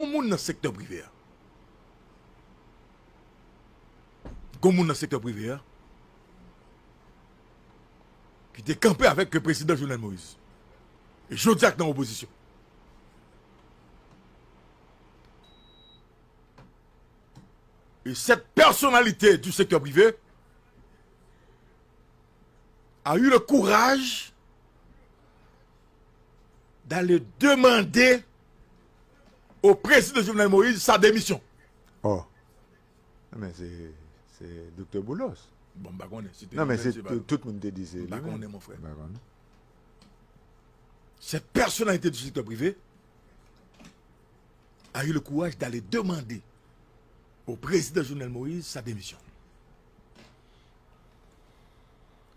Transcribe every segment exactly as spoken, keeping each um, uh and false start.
Gon moun nan sektè prive a. Gon moun nan sektè prive a ki te kanpe avèk ke prezidan Jovenel Moïse. E jodi a k nan opozisyon. Et cette personnalité du secteur privé a eu le courage d'aller demander au président Jovenel Moïse sa démission. Oh. Men se se Doktè Boulos. Bon, m pa konnen si te Non, men li se menm, se pa- tout tout moun te di se M pa li menm. Konnen, mon frè. M pa konnen. Cette personnalité du secteur privé a eu le courage d'aller demander au président Jovenel Moïse sa démission.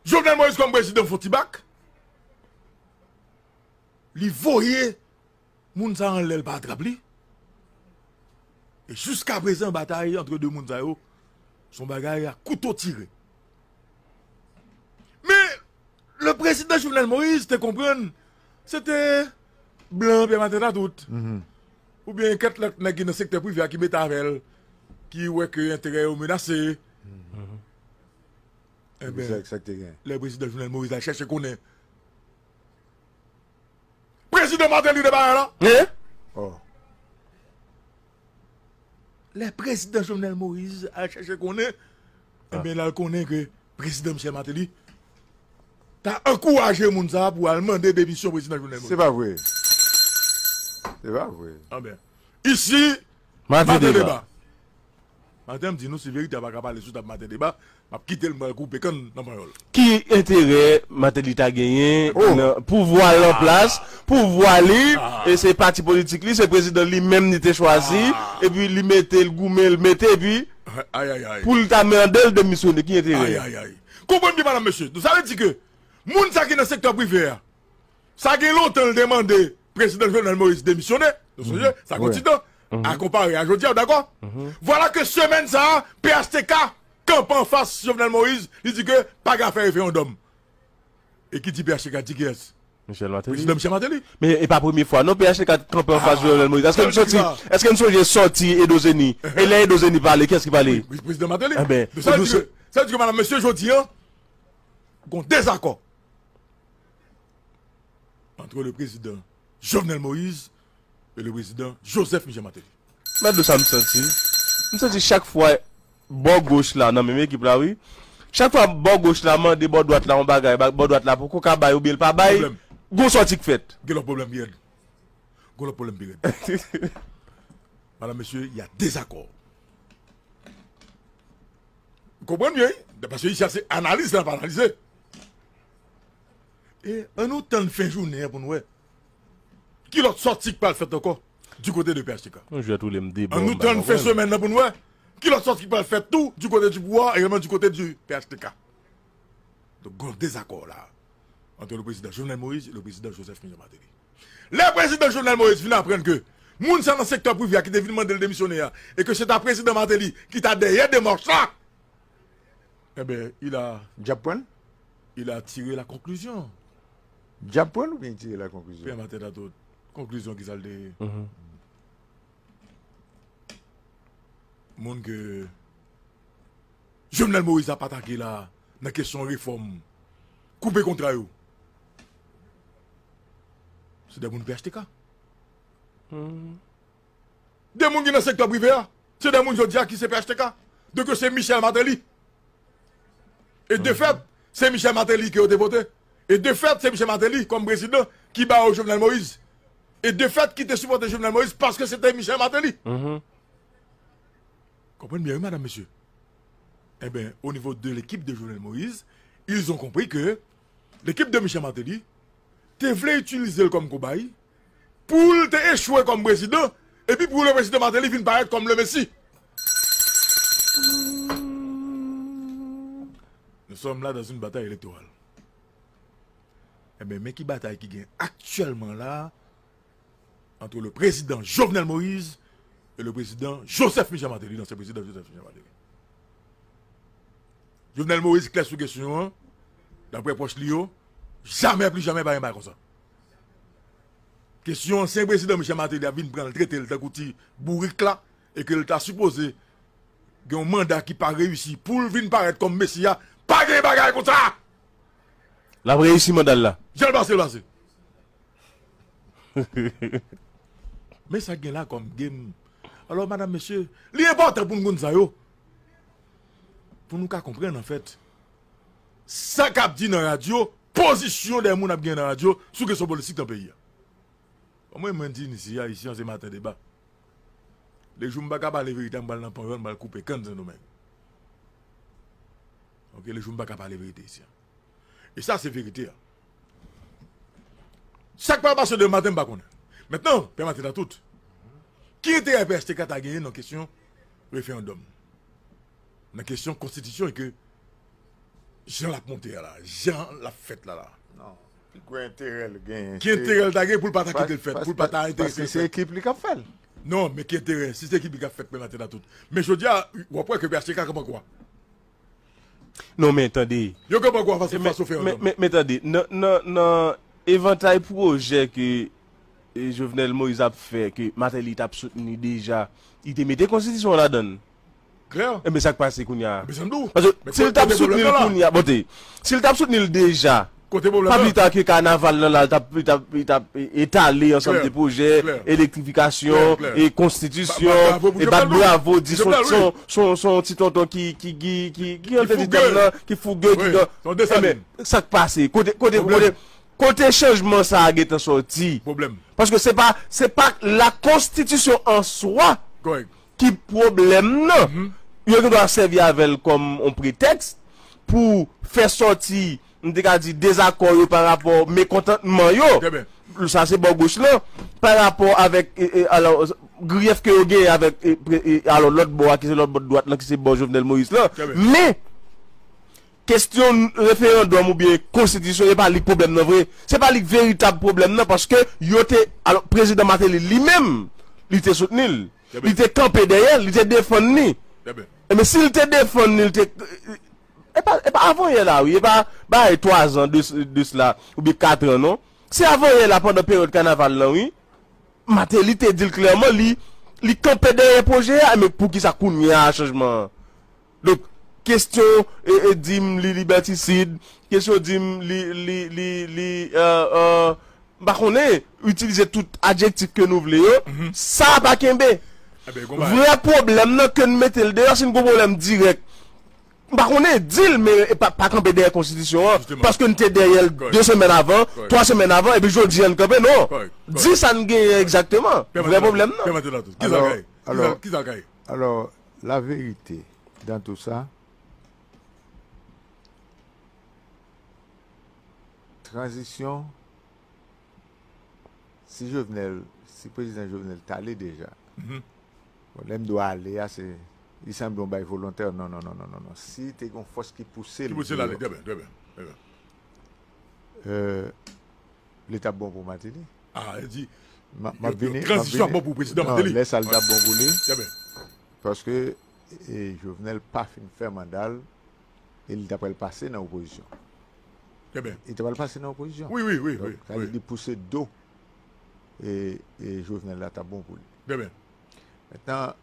Jovenel Moïse, kòm prezidan, fè yon ti bak, li voye moun sa anlè, l pa trap li. E jiska prezan, batay antre de moun sa yo se yon bagay a kouto tire. Men, le prezidan Jovenel Moïse te konprann se te blan pye maten a tout. Oubyen kèk lòt nèg ki nan sektè prive a ki mete avè l, ki wè ke enterè yo menase. Ebyen, sa k te gen. Lè prezidan Jovenel Moïse al chèche konnen, prezidan Martelly te bagay la. Hein? Oh. Lè prezidan Jovenel Moïse al chèche konnen, ebyen, l al konnen ke prezidan Michel Martelly ta ankouraje moun sa a pou al mande demisyon prezidan Jovenel Moïse. Se pa vre. Se pa vre. Anben, isi, Maten Maten deba. Deba. Maten, m di nou, si verite a pa ka pale sou tab Maten Deba, m ap kite l, m pral koupe kann nan panyòl. Ki enterè Martelly ta genyen Oh. nan pouvwa l an plas, pouvwa li, e se pati politik li, se prezidan li menm li te chwazi, epi li mete l goumen, l mete, epi Ay, ay, ay. Pou l ta mande l demisyone, ki enterè? Ay, ay, ay. Konprann byen, madanm, mesye. Donk, sa vle di ke moun sa ki nan sektè prive a, sa gen lontan l te mande prezidan Jovenel Moïse demisyone. Nou sonje, sa gon ti tan. A konpare a jodi a, w dakò? Vwala ke semèn sa a, P H T K kanpe anfas Jovenel Moïse, li di ke pa gen afè referandòm. E ki di P H T K di kiyès? Michel Martelly. Prezidan Michel Martelly. Men e pa premye fwa non P H T K kanpe anfas Jovenel Moïse. Èske nou soti, èske nou sonje sòti Edo Zeni? E lè Edo Zeni pale, kiyès ki pale? Prezidan Martelly. Enben, Donk, sa vle di ke, sa vle di ke, madanm, mesye, jodi a, gon dezakò entre le président Jovenel Moïse et le président Joseph Michel Martelly. Mèt do sa m santi. M santi chak fwa bò goch la nan menm ekip la, wi. Chak fwa bò goch la mande bò dwat la yon bagay, ba- bò dwat la poko ka bay oubyen l pa bay, Pwoblèm. Gon sòti k fèt. Gen lòt pwoblèm pi rèd. Gon lòt pwoblèm pi rèd. Madanm, mesye, y a dezakò. Konprann byen, wi. Paske isi a se analiz la pa analize. E ann nou tann fen jounen an pou n wè ki lòt sòti k pral fèt ankò du côté de P H T K. Yon jwèt ou le m deba. Ann nou tann fen semèn nan pou n wè ki lòt sòti k pral fèt tou du côté du pouvoir, également du côté du P H T K. Donk, gon dezakò la entre le président Jovenel Moïse et le président Joseph Michel Martelly. Lè prezidan Jovenel Moïse vin aprann ke moun sa nan sektè prive a ki te vin mande l demisyone a, e ke se ta prezidan Martelly ki ta dèyè demach la, enben, il a, Djab pran l? Il a tiré la conclusion. Djab pran l oubyen tire la konklisyon? Pè Maten Dato, konklizyon ki sa l te ye? Moun ke Jovenel Moïse ap atake la nan kesyon refòm, koupe kontra yo, se de moun P H T K. De moun ki nan sektè prive a, se de moun jodi a ki se P H T K. Donk yo se Michel Martelly. E de fèt, se Michel Martelly ke yo te vote. E de fèt, se Michel Martelly kòm prezidan ki ba yo Jovenel Moïse. E de fèt, ki te sipòte Jovenel Moïse paske se te Michel Martelly. Konprann byen, wi, madanm, mesye. Enben, au niveau de l'équipe de Jovenel Moïse, ils ont compris que l'équipe de Michel Martelly te vle itilize l kòm kobay pou l te echwe kòm prezidan, epi pou le prezidan Martelly vin parèt kòm le Messie. Nous sommes là dans une bataille électorale. Enben, men ki batay ki gen aktyèlman la, entre le président Jovenel Moïse et le président Joseph Michel Martelly, l'ancien président Joseph Michel Martelly. Jovenel Moïse klè sou kesyon an, daprè pwòch li yo, jamè pli jamè pa gen bagay konsa. Kesyon ansyen prezidan Michel Martelly ap vin pran l, trete l tankou ti bourik la, e ke l ta sipoze gen yon manda ki pa reyisi pou l vin parèt kòm mesi a, pa gen bagay konsa! L ap reyisi manda l la. Jan l pase, l pase. Men sa k gen la kòm game. Alò, madanm, mesye, li enpòtan pou n konn sa yo. Pou nou ka konprann, anfèt, sa k ap di nan radyo, pozisyon de moun ap gen nan radyo sou kesyon politik nan peyi a. Mwen, mwen di n isi a, isi an se maten deba. Lejou m pa ka pale verite a, m pral nan ponyòl, m pral koupe kann Sendomeng. Ok, lejou m pa ka pale verite isi a. E sa se verite a. Sa k pral pase demen maten, m pa konnen. Mentnan, pèmèt nan tout. Ki enterè P H T K ta genyen nan kesyon referandòm? Nan kesyon konstitisyon e ke jan l ap monte a la, jan l ap fèt la la. Non. Pi gwo enterè l genyen. Ki enterè l ta gen pou l pa ta kite l fèt, pou l pa ta enterese l fèt? Paske se ekip li k ap fè l. Non, men ki enterè, si se ekip li k ap fèt, pèmèt nan tout. Men jodi a, w ap wè ke P H T K kanpe kwa. Non, men tande. Yo kanpe kwa fas a fas o referandòm. Men tande, nan, nan, nan evantay pwojè ke e, Jovenel Moïse ap fè, ke Martelly t ap soutni deja, li te mete konstitisyon an ladann. Klè. Enben, sa k pase kounye a? Enben, sa m di w. Paske si l t ap soutni l kounye a, bon, te, si l t ap soutni l deja, pa pita ke kanaval nan la, l t ap, li t ap, li t ap e, etale ansanm de pwojè, elektrifikasyon, e konstitisyon, e bat bravo, di se yon, se yon, se yon ti tonton ki, ki, ki, ki, ki antre di tanm nan, ki fouge, ki gen. Enben, sa k pase? Kote, kote, kote, kote chanjman sa a gentan sòti? Pwoblèm. Paske se pa, se pa la konstitisyon an swa ki pwoblèm nan. Yo gen dwa sèvi avè l kòm yon pretèks pou fè sòti, m te ka di, dezakò yo pa rapò mekontantman yo. Sa se bò goch lan. Pa rapò avèk, e, e, alò, griyèf ke yo genyen avèk, e, e, alò, lòt bò a, ki se lòt bò dwat lan, ki se bò Jovenel Moïse lan. Men, kesyon referandòm oubyen konstitisyon, se pa li k pwoblèm nan vre. Se pa li k veritab pwoblèm nan, paske yo te, alò, prezidan Martelly li menm, li te soutni l. Li te kanpe dèyè l, li te defann li. Enben, si l te defann li, li te, e pa, e pa avanyè la, wi, e pa bagay twa zan de, de sla, oubyen kat an, non. Se avanyè la, pandan peryòd kanaval lan, wi. Martelly te di l klèman, li, li kanpe dèyè pwojè a, men poukisa kounye a chanjman an? Donk, kesyon, e, e, di m li libètisid, kesyon di m li, li, li, li, e, e, m pa konnen, itilize tout adjektif ke nou vle yo, sa a pa kenbe. Vrè pwoblèm nan ke n mete l deyò, si n gon pwoblèm dirèk, m pa konnen, di l, men e pa, pa kanpe dèyè konstitisyon an, paske n te dèyè l de semèn avan, twa semèn avan, epi jodi a n kanpe, non. Di sa n genyen egzakteman. Vrè pwoblèm nan. Pèmèt la tout. Kisa l ka ye? Kisa l ka ye? Alò, la verite dan tou sa, tranzisyon, si Jovenel, si prezidan Jovenel t ale deja, bon, lè m di w ale a, se, li sanble yon bagay volontè, non, non, non, non, non, non. Si te gen yon fòs ki pouse l, ki pouse l ale, trè byen, trè byen, trè byen. Euh, li t ap bon pou Martelly. Ah, e di, m ap vini, tranzisyon ap bon pou prezidan Martelly. Non, lè sa l t ap bon pou li. Paske, e, Jovenel pa fin fè manda l, e li t ap pral pase nan opozisyon. Li t ap pral pase nan opozisyon. Wi, wi, wi. Donk, sa vle di pouse do, e, e Jovenel la t ap bon pou li. Mentnan,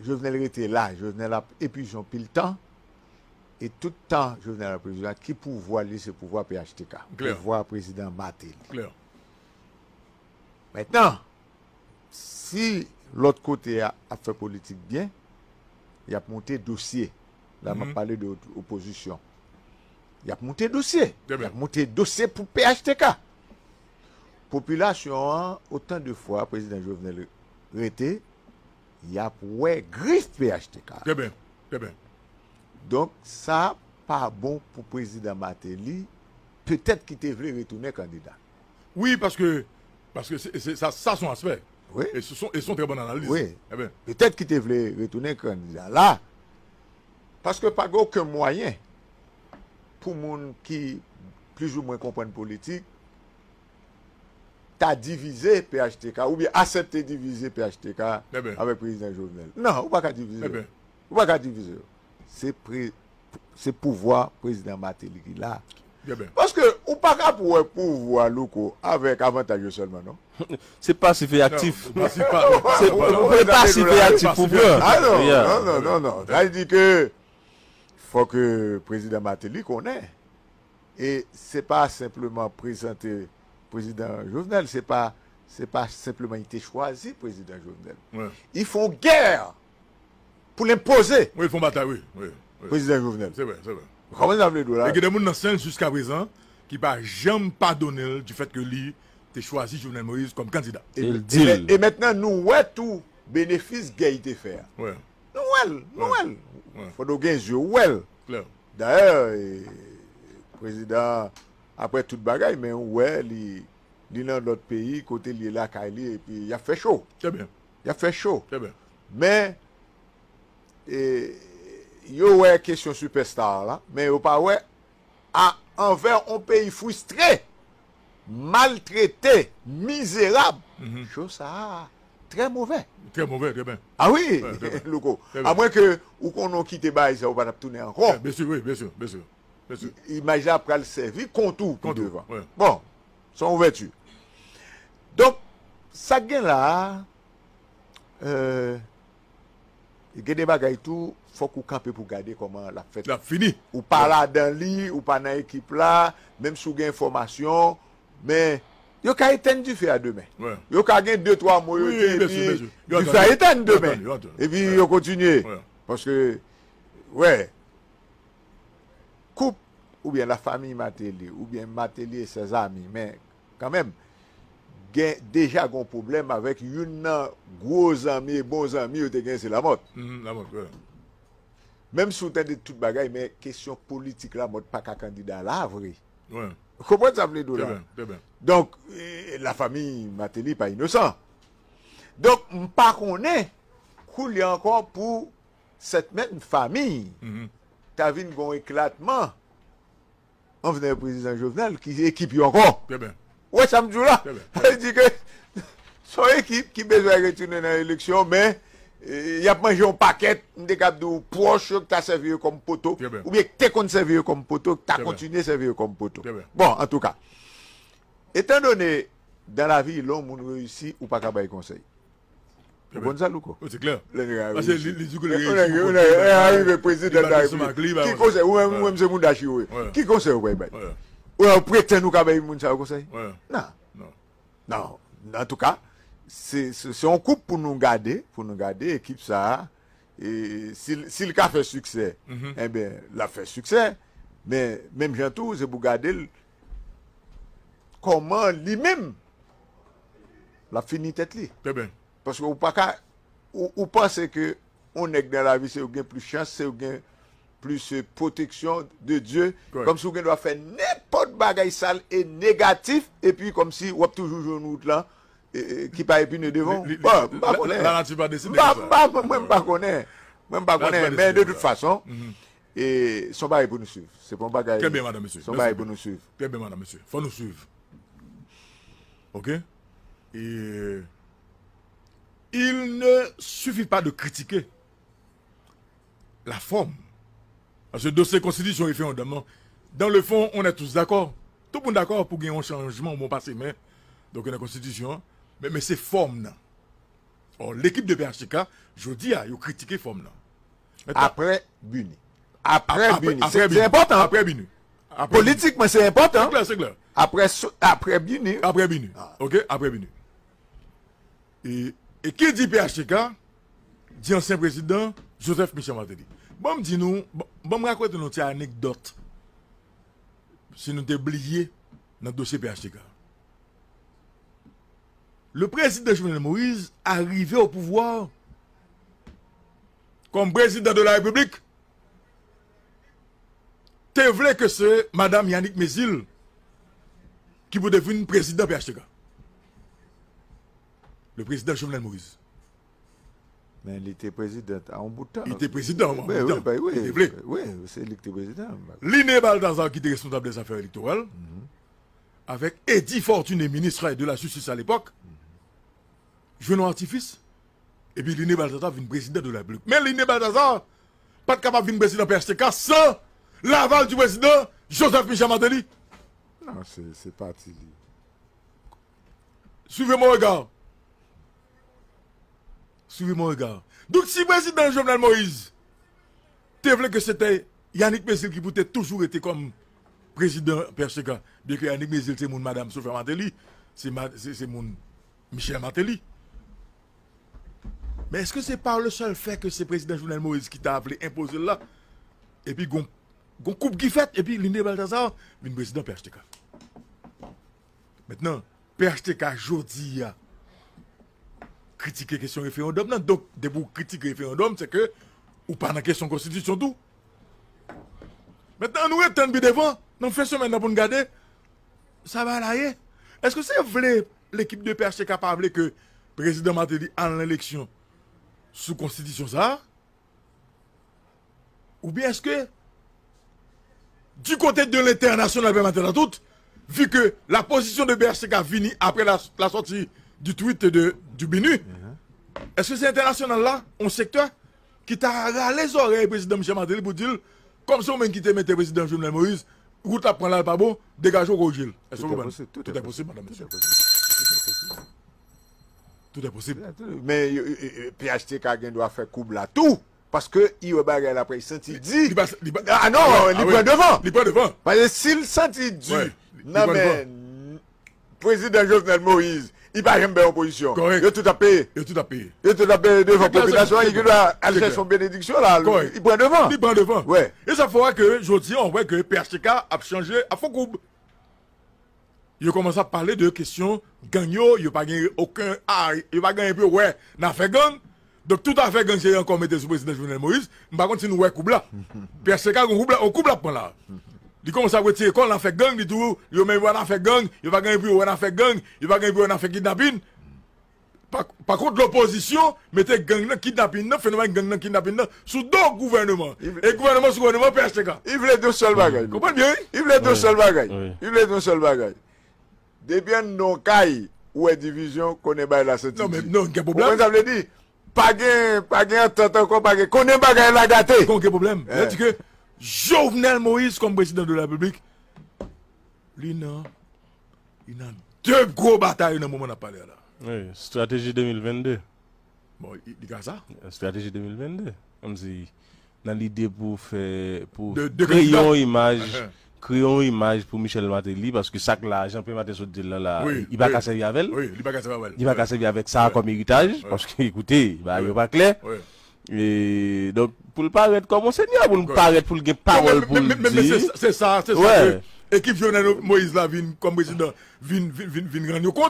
Jovenel rete la, Jovenel ap epuize yon pil tan, e tout tan Jovenel ap epuize la, ki pouvwa li? Se pouvwa P H T K, pouvwa prezidan Martelly. Mentnan, si lòt kote a ap fè politik byen, y ap monte dosye. La, m ap pale de opozisyon. Y ap monte dosye. Y ap monte dosye pou P H T K. Popilasyon an, otan de fwa prezidan Jovenel rete, y ap wè grif P H T K. Trè byen, trè byen. Donk, sa pa bon pou prezidan Martelly, petèt ki te vle retounen kandida. Wi, paske, paske se, se, sa, sa se yon aspè. Wi. E se yon, e se yon trè bòn analiz. Wi. Petèt ki te vle retounen kandida la, paske pa gen okenn mwayen pou moun ki plizoumwen konprann politik ta divize P H T K oubyen aksepte divize P H T K avèk prezidan Jovenel. Non, ou pa ka divize yo. Ou pa ka divize yo. Se pre, se pouvwa prezidan Martelly ki la. Paske ou pa ka pou wè pouvwa Louko avèk avantaj yo sèlman, non. Se pasif e aktif. Se ou e pasif e aktif pou pran. Ah non, non, non, non, non. Sa vle di ke fòk prezidan Martelly konnen. E se pa senpleman prezante prezidan Jovenel, se pa se pa senpleman li te chwazi prezidan Jovenel. Li fè yon gè pou l enpoze. Wi, li fè yon batay, wi. Wi, wi. Prezidan Jovenel. Se vre, se vre. Kòman sa vle di w la? E gen de moun nan sen l jiskaprezan ki pa janm padone l du fait que li te chwazi Jovenel Moïse kòm kandida. E, e, e mentnan nou wè tou benefis gè li te fè a. Nou wè l, nou wè l. Fò w gen zye w wè l. Dayè, e, prezidan, apre tout bagay, men ou wè li, li nan lòt peyi, kote l ye lakay li, epi y ap fè cho. Y ap fè cho. Men, e, yo wè kesyon sipèsta la, men yo pa wè a, anvè yon peyi fristre, maltrete, mizerab, cho sa a trè move. Trè move, trè byen. Ah wi, Louko. Amwen ke ou konnen w kite bagay sa, ou pa t ap tounen ankò. Byen si, wi, byen si, byen si. Imaj la pral sèvi kont ou pi devan. Bon, se yon ouvèti. Donk, sa k gen la a, e, gen de bagay tou, fòk ou kanpe pou gade kòman l ap fèt. L ap fini. Ou pa ladan li, ou pa nan ekip la, menm si w gen enfòmasyon, men yo ka etenn dife a demen. Yo ka gen de, twa mo yo di, epi dife a etenn demen. Epi yo kontinye. Paske, wè, koup oubyen lafanmi Martelly, oubyen Martelly et ses amis, men kanmenm, gen, deja gen yon pwoblèm avèk youn nan gwo zanmi e bon zanmi yo te gen, se Lamòt. Menm si w tande tout bagay, men kesyon politik Lamòt pa ka kandida la vre. Ou konprann sa m vle di w la? Donk, e, lafanmi Martelly pa inosan. Donk, m pa konnen koulye ankò pou sèt menm fanmi ta vin gen yon eklatman anvè prezidan Jovenel, ki ekip yo ankò. Ou wè sa m di w la? Sa vle di ke se yon ekip ki bezwen retounen nan eleksyon, men, e, y ap manje yon pakèt, m te kab di w, pwòch yo ki ta sèvi yo kòm poto, oubyen ki te konn sèvi yo kòm poto, ki ta kontinye sèvi yo kòm poto. Bon, antouka, etandone dan lavi, lè yon moun reyisi, ou pa ka bay konsèy. Ou konn sa, Louko? Wi, se klè. Paske li, li di ke li reyisi, ou konn ki bagay, arive prezidan de la repiblik. Ki konsèy? Ou menm, ou menm se moun Dachi ou ye. Ki konsèy ou pral bay? Ou pretann ou ka bay moun sa yo konsèy? Non. Non. Antouka, se, se, se yon koup pou nou gade, pou nou gade ekip sa a. E si, si l ka fè siksè, enben, l ap fè siksè. Men, menm jan tou, se pou gade l kòman li menm l ap fini tèt li. Paske ou pa ka, ou, ou panse ke yon nèg nan lavi, se ou gen plis chans, se ou gen plis, e, pwoteksyon de Dye, kòmsi ou gen dwa fè nenpòt bagay sal e negatif, epi kòmsi w ap toujou jwenn wout lan, e, e, ki pa epine devan w. Bon, m pa konnen. M pa, m pa, mwen, m pa konnen. Mwen, m pa konnen. Men de tout fason, e, se yon bagay pou nou swiv. Se pa yon bagay. Trè byen, madanm, mesye. Se yon bagay pou nou swiv. Trè byen, madanm, mesye. Fò nou swiv. Ok? Et il ne suffit pas de critiquer la forme. Paske dosye konstitisyon referandòm nan, dans le fond, on est tous d'accord. Tout moun dakò pou gen yon chanjman, yon bon pase men, donk, nan konstitisyon an. Men, men se fòm nan. Or, l'équipe de P H T K, jodi a, yo kritike fòm nan. Mentnan, apre BINUH. Apre BINUH. Se enpòtan. Apre BINUH. Politikman, se enpòtan. Se klè, se klè. Apre, apre BINUH. Apre BINUH. Ok, apre BINUH. E, e ki di P H T K, di ansyen prezidan Joseph Michel Martelly. Ban m di nou, ban, ban m rakonte nou ti anekdòt. Si nou te bliye nan dosye P H T K. Le président Jovenel Moïse, arrivé au pouvoir comme président de la République, te vle ke se madanm Yanick Mézil ki pou te vin prezidan P H T K. Le président Jovenel Moïse. Men li te prezidan a yon bout tan. Li te prezidan a yon bout tan. Li te vle. Wi, se li ki te prezidan. Liné Balthazar ki te responsab dè zafè elektoral, avèk Eddy Fortuné, ministre de la Justice à l'époque, jwenn yon atifis, epi Liné Balthazar vin prezidan de la Repiblik. Men Liné Balthazar pa t kapab vin prezidan P H T K san laval di prezidan Joseph Michel Martelly. Non, se, se pati li. Suivez mon regard. Suivez mon regard. Donk, si prezidan Jovenel Moïse te vle ke se te Yanick Mézil ki pou te toujou rete kòm prezidan P H T K, byen ke Yanick Mézil se moun madanm Sofia Martelly, se ma- se se moun Michel Martelly. Men èske se pa le sèl fè ke se prezidan Jovenel Moïse ki ta vle enpoze l la, epi gon gon koup ki fèt, epi Lindé Balthazar vin prezidan P H T K? Mentnan, P H T K jodi a kritike kesyon referandòm nan. Donk, depi w kritike referandòm, se ke ou pa nan kesyon konstitisyon tou. Mentnan, ann nou ret tann pi devan, nan fen semèn nan pou n gade sa bagay la ye. Èske se vle lekip de P H T K pa vle ke prezidan Martelly al nan eleksyon sou konstitisyon sa a? Oubyen èske du côté de l'international, pè Maten Latout, vu que la position de P H T K vini après la, la sortie du tweet de, du BINUH, èske se entènasyonal la, yon sektè ki ta rale zòrèy prezidan Michel Martelly pou di l, kòm se ou menm ki te mete prezidan Jovenel Moïse, wout l ap pran la l pa bon, degaje w korije l? Èske w konprann? Tout est possible, madame, monsieur. Tout est possible. Men yo- yo- yo- P H T K gen dwa fè koub la tou. Paske i wè bagay la apre, i santi di. Li pa, li pa, ah non, li pran devan. Li pran devan. Paske si l santi di nan men prezidan Jovenel Moïse, i pa janm bay opozisyon. Yo tout ap peye. Yo tout ap peye. Yo tout ap peye devan popilasyon an, i gen dwa al chèche yon benediksyon la. I pran devan. Li pran devan. E sa fè w wè ke jodi a, w wè ke P H T K ap chanje, ap fè koub. Yo kòmanse ap pale de kesyon gang yo, yo pa gen okenn, ah, yo pa gen anyen pou yo wè nan afè gang. Donk, tout afè gang se ankò mete sou prezidan Jovenel Moïse. M pa konn si nou wè koub la. P H T K gon koub la, yon koub la pran la. Li kòmanse ap retire kò l nan afè gang, li tou, yo menm yo pa nan afè gang, yo pa gen anyen pou yo wè nan afè gang, yo pa gen anyen pou yo wè nan afè kidnapin. Pa, pa kont, lopozisyon mete gang nan, kidnapin nan, fenomèn gang nan, kidnapin nan sou do gouvènman. E gouvènman sou gouvènman P H T K. I vle di yon sèl bagay. Konprann byen, wi? I vle di yon sèl bagay. I vle di yon sèl bagay. Depi anndan yon kay, ou wè divizyon, konnen bagay la santi di. Non, men non, gen pwoblèm. Ou konn sa vle di? Pa gen, pa gen antant ankò, pa gen, konnen bagay la gate. Kon gen pwoblèm. Sa vle di ke Jovenel Moïse kòm prezidan de la Repiblik, li nan, li nan de gwo batay nan moman n ap pale a la. Wi, estrateji de mil vennde. Bon, li ka sa? Estrateji de mil vennde. Kòmsi nan lide pou fè, pou kreye yon imaj, kreye yon imaj pou Michel Martelly, paske sa k la, jan P. Martin sot di l la, li pa ka sèvi avè l. Wi, li pa ka sèvi avè l. Li pa ka sèvi avèk sa kòm eritaj, paske, ekoute, bagay yo pa klè. E, donk, pou l parèt kòm yon senyè, pou l parèt, pou l gen pawòl pou l di. Men, men, men, men se, se sa, se sa ke ekip Jovenel Moïse la vin kòm prezidan, vin, vin, vin, vin rann yo kont.